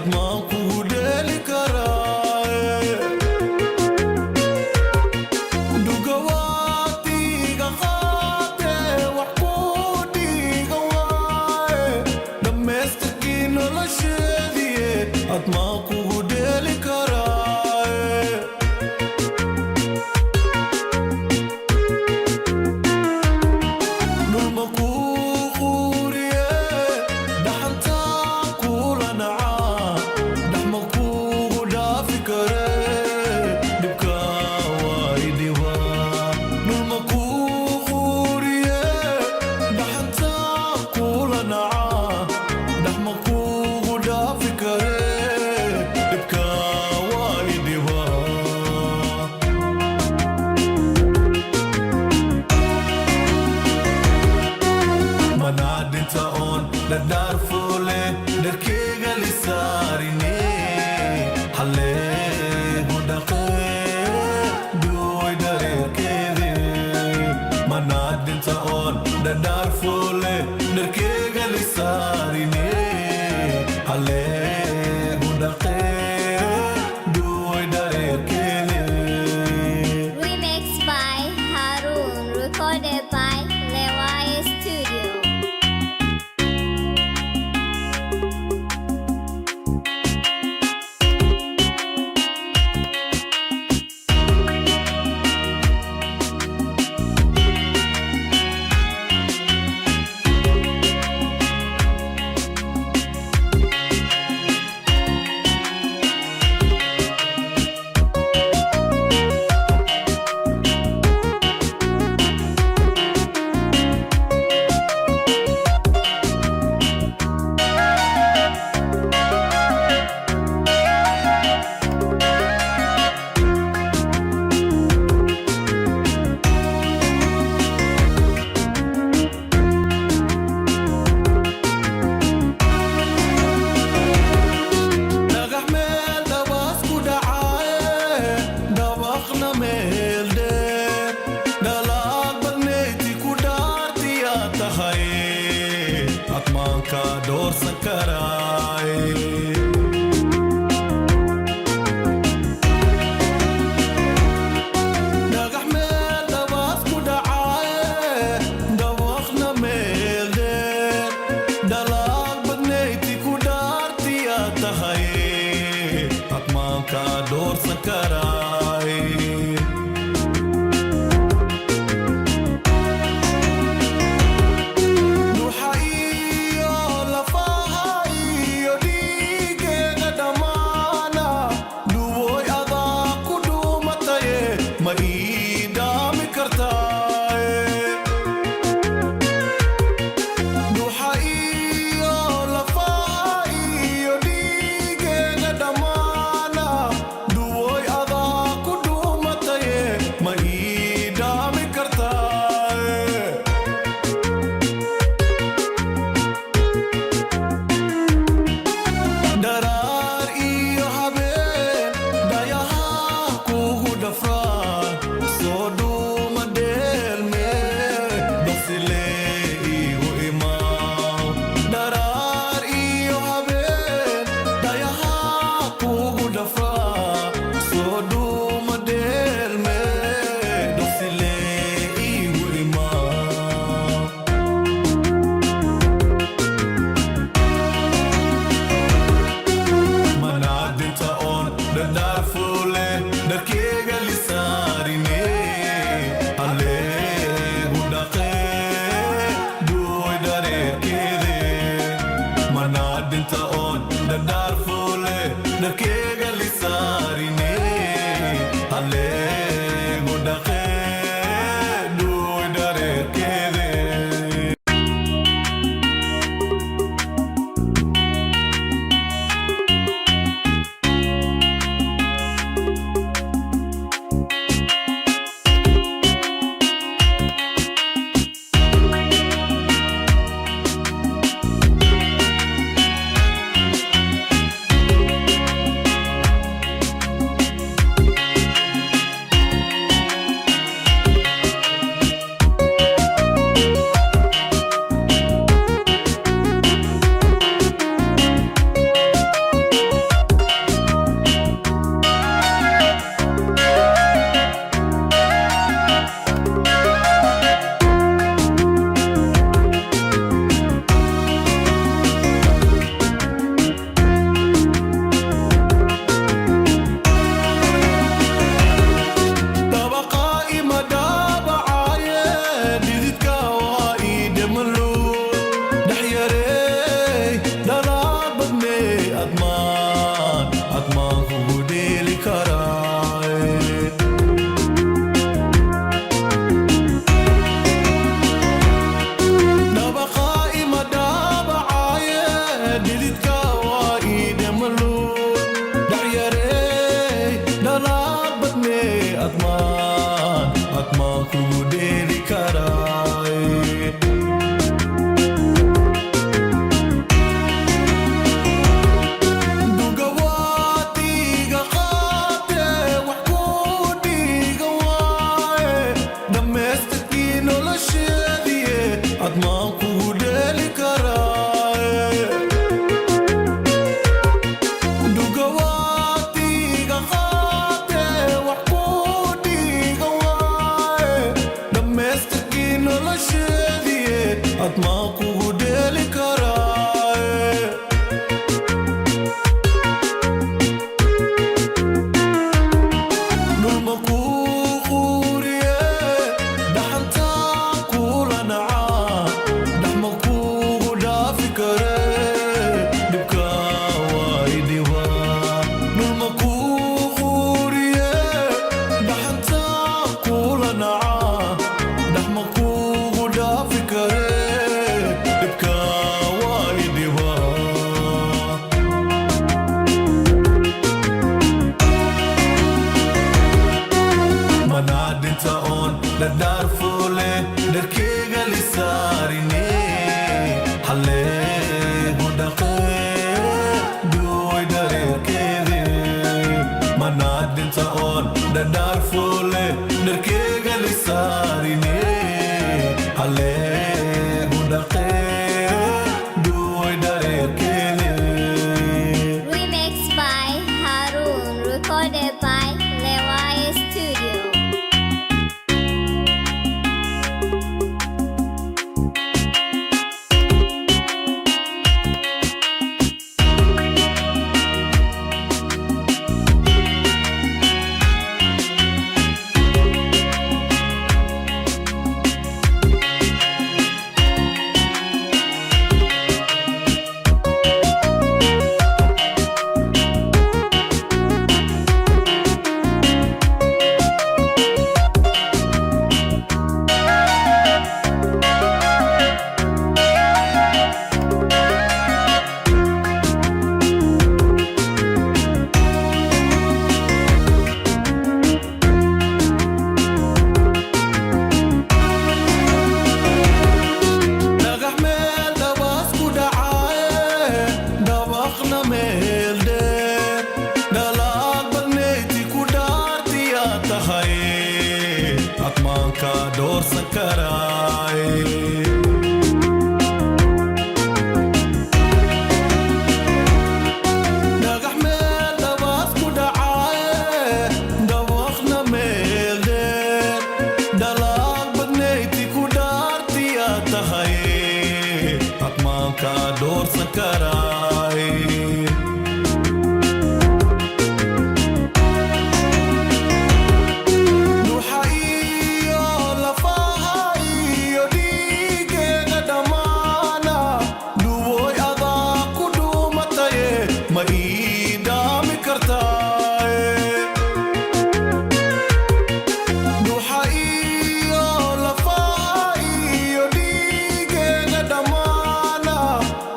Admaan kugu dheeli karaaye. Dhugawaatiga qaatee wax ku dhiiga waaye, dhammaystirkii nolosheediye, admaan kugu dheeli karaaye. Dhulma kuu quuriye, dhaxantaa kula nacaa, dhaxma kuugu dhaafi kare, dhibka waa idhibaa. Dhulma kuu quuriye, dhaxantaa kula nacaa, dhaxma kuugu dhaafi kare, dhibka waa idhibaa. Manaadhinta oon dhadhaar fuule, dharkeyga lisaarine, halleegu dhaqee, duway dhareerkeede. Manaadhinta oon dhadhaar fuule, dharkeyga lisaarine, halleegu dhaqee, duway dhareerkeede. Remixed by Harun, recorded by Lewai Studio. Dhagax meel dhabaas ku dhacaaye, dabaqna meel dheer, dhalaaq badnayti ku dhaartiyaa tahay, admaanka doorsan karaaye. Dhagax meel dhabaas ku dhacaaye, dabaqna meel dheer, dhalaaq badnayti ku dhaartiyaa tahay, admaanka doorsan karaaye. Dhuuxa iyo lafaha iyo dhiigeega dhammaana, dhuwoy adaa ku dhuumataye, ma ii dhaami kartaaye? Dhuuxa iyo lafaha iyo dhiigeega dhammaana, dhuwoy adaa ku dhuumataye, ma ii dhaami kartaaye? Dharaar iyo habeen dhayaha kugu dhafraan, soo dhuuma dheelme, basile igu imaaw. Dharaar iyo habeen dhayaha kugu dhafraan, soo dhuuma dheelme, basile igu imaaw. Manaadinta oon dhadhaar fuule, dharkeyga lisaarine, halleegu dhaqee, duway dhareerkeede. Manaadinta oon dhadhaar fuule, dharkeyga lisaarine, halleegu dhaqee, duway dhareerkeede. doorsan karaaye? Dhagax meel dhabaas ku dhacaaye, dhawaaqna meel dheer, dhalaal badnayti ku dhaartiyaa tahay, aqmaankaa doorsan karaaye? Dhuuxa iyo lafaha iyo dhiigeega dhammaana, dhuwoy adaa ku dhuumataye, ma ii dhaami kartaaye? Dhuuxa iyo lafaha iyo dhiigeega dhammaana,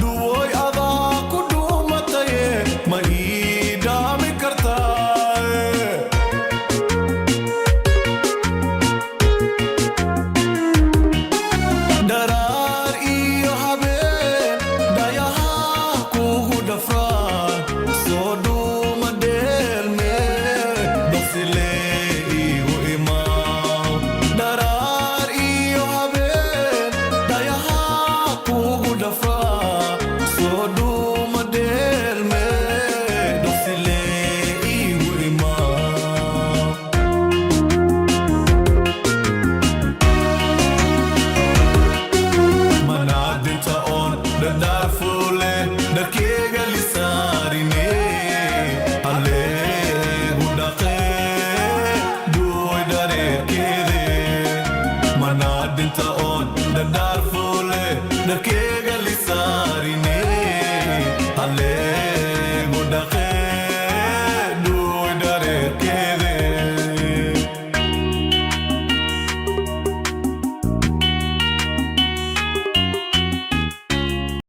dhuwoy adaa ku dhuumataye, ma ii dhaami kartaaye? Dharaar iyo habeen dhayaha kugu dhafraan, soo dhuuma dheelme, dhaqsile igu imaaw. Dharaar iyo habeen dhayaha kugu dhafraan, soo dhuuma dheelme, dhaqsile igu imaaw. Manaadinta oon dhadhaafuule, dharkeega lisaarine, alleegu dhaqee, duuy dhareerkeede. Manaadinta oon dhadhaarfuule, dharkeega lisaarine, alleegu